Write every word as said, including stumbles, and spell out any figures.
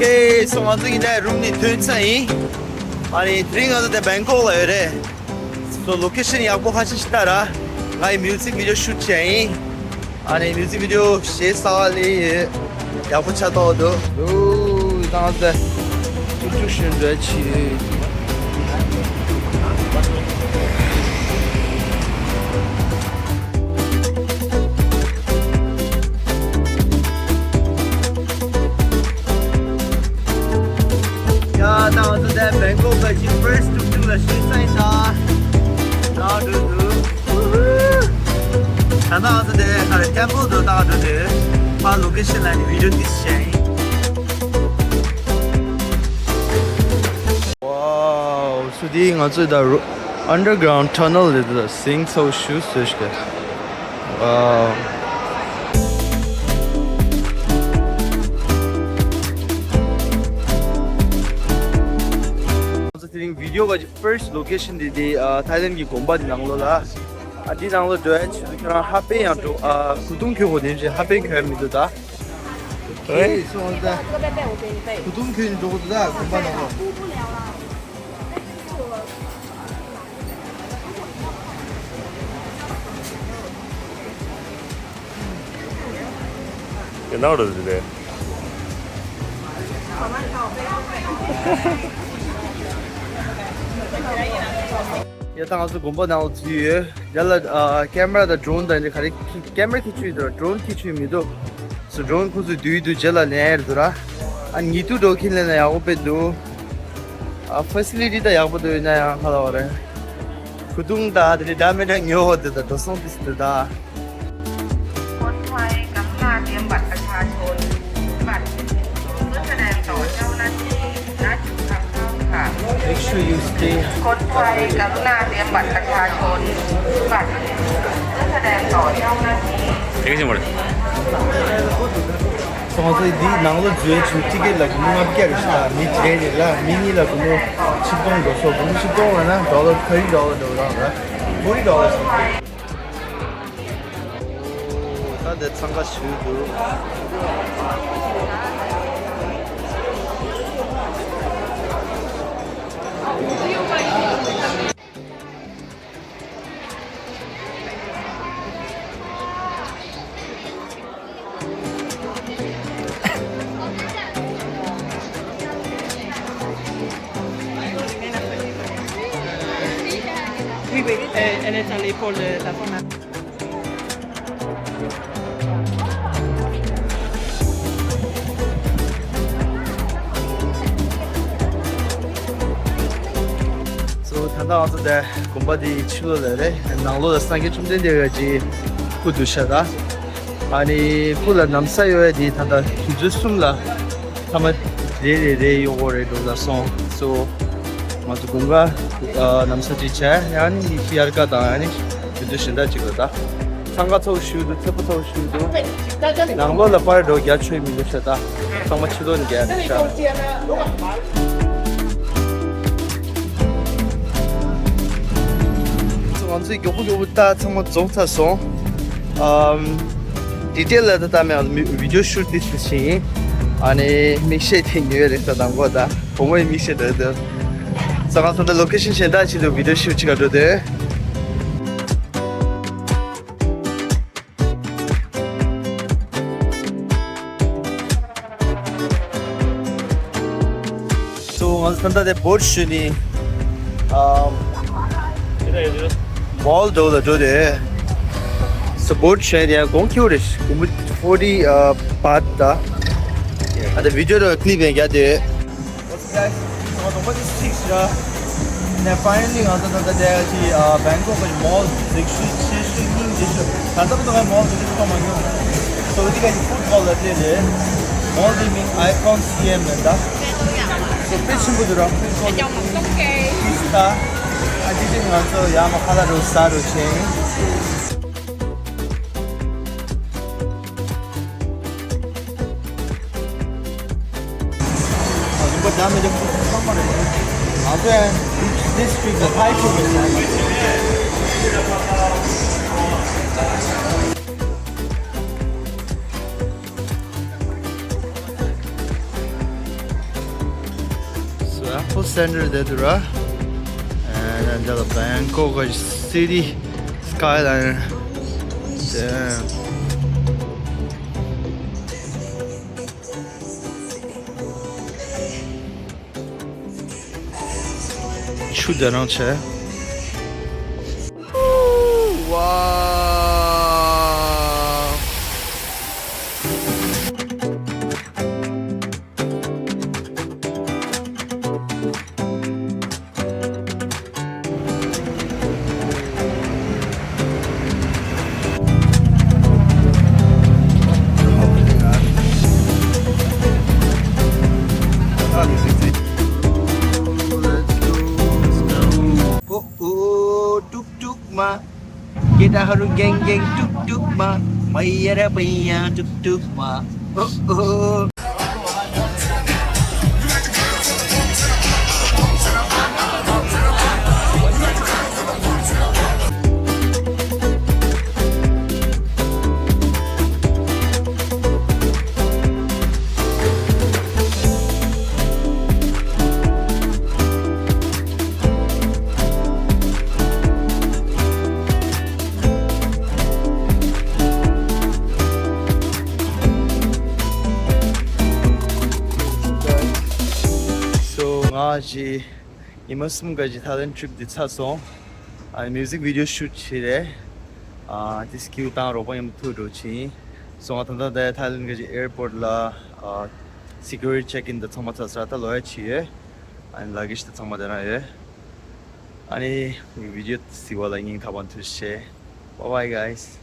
ཨོ་ཁེ། སོ་ང་ཚོ་ཡིན་ན་རུམ་ནས་ཐོན་ཚར་ཡིན། ཨ་ནི་དེ་རིང་ང་ཚོ་དེ་བེང་ཀོག་ལ་ཡོད་རེད། སོ་ལོ་ཀེ་ཤན་ཡག་པོ་ཁ་ཤས་ཤིག་ལྟ་ར། ང་ཡི་མིའུ་ཛིག་བི་ཌི་ཡོ་ཤུ་ཊི་བྱས་ཡིན། ཨ་ནི་མིའུ་ཛིག་བི་ཌི་ཡོ་གཞས་གསར་པ་ལས་ཡོད། ཡག་པོ་ཆགས་ཏོག་འདུག་ལོ། ད་ང་ཚོ་ཏུག་ཏུག་ཞོན་འགྲོ་ཆེ། ཡ། ད་ང་ཚོ་དེ་བེང་ཀོག་གི་ཕར་སི་ཊི་ཏུག་ཏུག་ལ་ཞོན་ཚར་ཡིན་ད། ད་འགྲོ་འདུག་ད་ང་ཚོ་དེ་ག་རེ་ཊེམ་པལ་དུ་ད་འགྲོ་འདུག་ཕར་ལོ་ཀེ་ཤན་ལ་ནི་བི་ཌི་ཡོ་ཏིས་བྱས་ཡིན། ཝའོ། སུ་དེ་ང་ཚོ་ད་རུ་ཨན་ཌར་གྲའུན་ཌི་ཊ་ནལ་ལ་དུ་ད་སིང་ཚོ་ཤུ་སུ་ཤ་ག་ཝའོ། ང་ཚོ་དེ་རིང་བི་ཌི་ཡོ་ག་ཕར་སི་ཊི་ལོ་ཀེ་ཤན་དེ་དེ་ཨ་ཐའི་ལེན་གྱི་དགོན་པ་དེ་ནང་ལོགས་ལ། ཨ་དེ་ནང་ལོགས་འགྲོ་ཡ་ཆེད་དུ་ཁྱོད་རང་ཧ་པེ་ཡང་འགྲོ། ཨ་གོས་ཐུང་གྱོན་དགོས་དེ་ཧ་པེ་གྱོན་ཡ་མི་འདུག་ད། ཨེ། སོང་ད། གོས་ཐུང་གྱོན་ནས་འགྲོ་དགོས་འདུག་ད་དགོན་པ་ནང་ལོགས། ཡ་ནང་རེད་དེ། ཡ་ད་ང་ཚོ་དགོན་པ་ནང་ལ་འཛུལ་ཡོད། ཡ་ལ་ཨ་ཀེམ་ར་དང་ཌོ་རོན་དང་འདི་ག་རེ་ཀེམ་ར་ཁྱེར་ཆུ་ཡོད་དོ། ཌོ་རོན་ཁྱེར་ཆུ་ཡོད་མི་འདུག་སོ་ཌོ་རོན་ཁོ་ཚོས་བསྡུས་བསྡུས་རྗེས་ལ་ལེན་ཡ་རེད་འདུག་ར། ཨ་ཉིད་དུ་འགྲོ་ཁྱེར་ལེན་ན་ཡག་པོ་དཔེ་འདུག་ཨ་ཕེ་སི་ལི་ཊི་ད་ཡག་པོ་འདུག་ཡིན་ན་ཡང་ཁ་ལ་བ་རེད། གོས་ཐུང་ད་དེ་འདྲ་མི་འདྲ་ཉོ་འོ་དེ་ད་འགྲོ་སོང་དེ་སི་དེ་ད། คนไทย กรุณาเตรียมบัตรประชาชน บัตร เพื่อแสดงต่อเจ้าหน้าที่ ณ จุดทางเข้าค่ะ Make sure you stay. คนไทย กรุณาเตรียมบัตรประชาชน บัตร เพื่อแสดงต่อเจ้าหน้าที่ ང་ཚོ་འདིའི་ནང་ལོགས་འཛུལ་ཡ་ཆུ་ཊི་ཀེ་ཊི་ལ་སྒོར་མོ་ལྔ་བརྒྱ་རེད་ཤག་མི་གཅིག་རེ་ལ་མི་གཉིས་ལ་སྒོར་མོ་ཆིག་སྟོང་འགྲོ་སོང་། སྒོར་མོ་ཆིག་སྟོང་ལ་ན་ཌོ་ལར་ཐར་ཊི་ཌོ་ལར་འགྲོ་རང་ར། ཕོར་ཊི་ཌོ་ལར། ད་དེ་འཚང་ཁ་ཞུ་འདུག Oui, oui, euh, elle est allée pour le, la formation. So ད་ལྟ་ང་ཚོ་དེ་དགོན་པ་དེའི་ཕྱི་ལོགས་ལ་རེད། ནང་ལོགས་ལ་སངས་རྒྱས་བཅོམ་ལྡན་འདས་ཀྱི་སྐུ་འདུག་ཤག་ད། ཨ་ནི་སྐུ་ལ་ན་བཟའ་གཡོག་ཡ་དེ་ད་ལྟ་དུས་ཚོད་གསུམ་ལ་ཐ་མ་རེ་རེ་རེ་གཡོག་དགོས་རེད་འགྲོ་ལ་སོང་། So ང་ཚོ་དགུན་ཁ་ཨ་ན་བཟའ་གཅིག་བྱས། ཨ་ནི་དབྱར་ཁ་དང་ཨ་ནི་དུས་ཚོད་གཞན་དག་ཅིག་ལ་ད། འཚང་ཁ་ཚ་པོ་ཞིག་འདུག་ཚ་པོ་ཚ་པོ་ཞིག་འདུག་ནང་ལོགས་ལ་པར་འགྲོ་རྒྱག་ཆོག་མི་འདུག་ཤག་ད། ཚང་མ་ཕྱི་ལོགས་ནས་རྒྱག་འདུག་ཤག་ང་ཚོས་མགྱོགས་པོ་མགྱོགས་པོ་ད་ཚང་མ་རྫོགས་ཚར་སོང་། ཨམ། ཌི་ཊེལ་ལ་ད་ལྟ་མེད། ཨ་ནི་བི་ཌི་ཡོ་ཤུ་ཊི་དེ་ཚོ་བྱས་ཡིན། ཨ་ནི་མིག་ཤེལ་དེ་ཉོས་རེད་ད། དང་པོ་ད་བུ་མོའི་མིག་ཤེལ་འདྲ་འདུག་ཙང་ང་ཚོ་ད་ལོ་ཀེ་ཤན་གཞན་དག་ཅིག་ཏུ་བི་ཌི་ཡོ་ཤུཊ་ཅིག་ག་འགྲོ་དེ། So ང་ཚོ་ད་ལྟ་དེ་བོ་ཊི་ཞོན་ནི་ཨམ། མོལ་འགྲོ་ལ་འགྲོ་དེ། So བོ་ཊི་ཞོན་དེ་ཡང་གོང་ཁེ་པོ་རེད། གོང་པོ་ཕོར་ཊི་བྷ་ཐི་ད། ཨ་ད་བི་ཌི་ཡོ་ད་ཀི་ལིབ་ཡང་རྒྱག་དེ། What's up, guys? ང་དོག་པ་དེ་སིག་ར། ནས་ཕའི་ནལ་ལི་ང་ཚོ་ད་ལྟ་དེ་ཅི་ཨ་བེང་ཀོག་གི་མོལ་གཟིགས་ཞུ་ཆེ་ཤོས་སྙིང་རྗེ་ཤོས། ད་ལྟ་བར་དུ་ངས་མོལ་དེ་འདྲ་མཐོང་མ་མྱོང་། So འདི་ག་ཅིག་ཕུཌ་ཀོརཊ་ལ་སླེབས་རེད། མོལ་དེའི་མིང་ཨའི་ཀོན་སི་ཨེམ་ཡིན་ད། So དཔེ་ཆེན་པོ་འདུག་ར། ཕུཌ་ཀོརཊ་ལ་སླེབས་རེད། ཨ་ཅི་ཅི་ང་ཚོ་ཡར་མར་ཁ་ལག་འདྲ་ཟ་འདྲ་བྱས་ཡིན། Full center དེ་དུ་ར། And འདི་ལ་Bangkok གི་city skyline. Damn. ཆུ་དེ་རང་བྱས། Wow. Oh, oh, tuk tuk ma. Kita haru geng geng tuk tuk ma. Maya ra paya tuk tuk ma. Oh, oh. So ང་ཞི་ཉི་མ་གསུམ་ག་ཞི་Thailand trip འདི་ཚར་སོང་། ཨ་music video shoot བྱས་རེད། ཨ་དེ་skill དང་རོགས་པ་མཉམ་དུ་འགྲོ་ཆེན། སོང་ང་ད་ལྟ་དེ་Thailand ག་ཞི་airport ལ་ཨ་security check in དང་ཚང་མ་ཚར་ས་ད་ལོ་ཡ་ཆི་ཡོད། ཨ་luggage དང་ཚང་མ་དེ་རང་ཡོད། ཨ་ནི་video གཟིགས་པ་ལ་སྙིང་ཐག་པ་ནས་ཐུགས་རྗེ་ཆེ། Bye bye guys.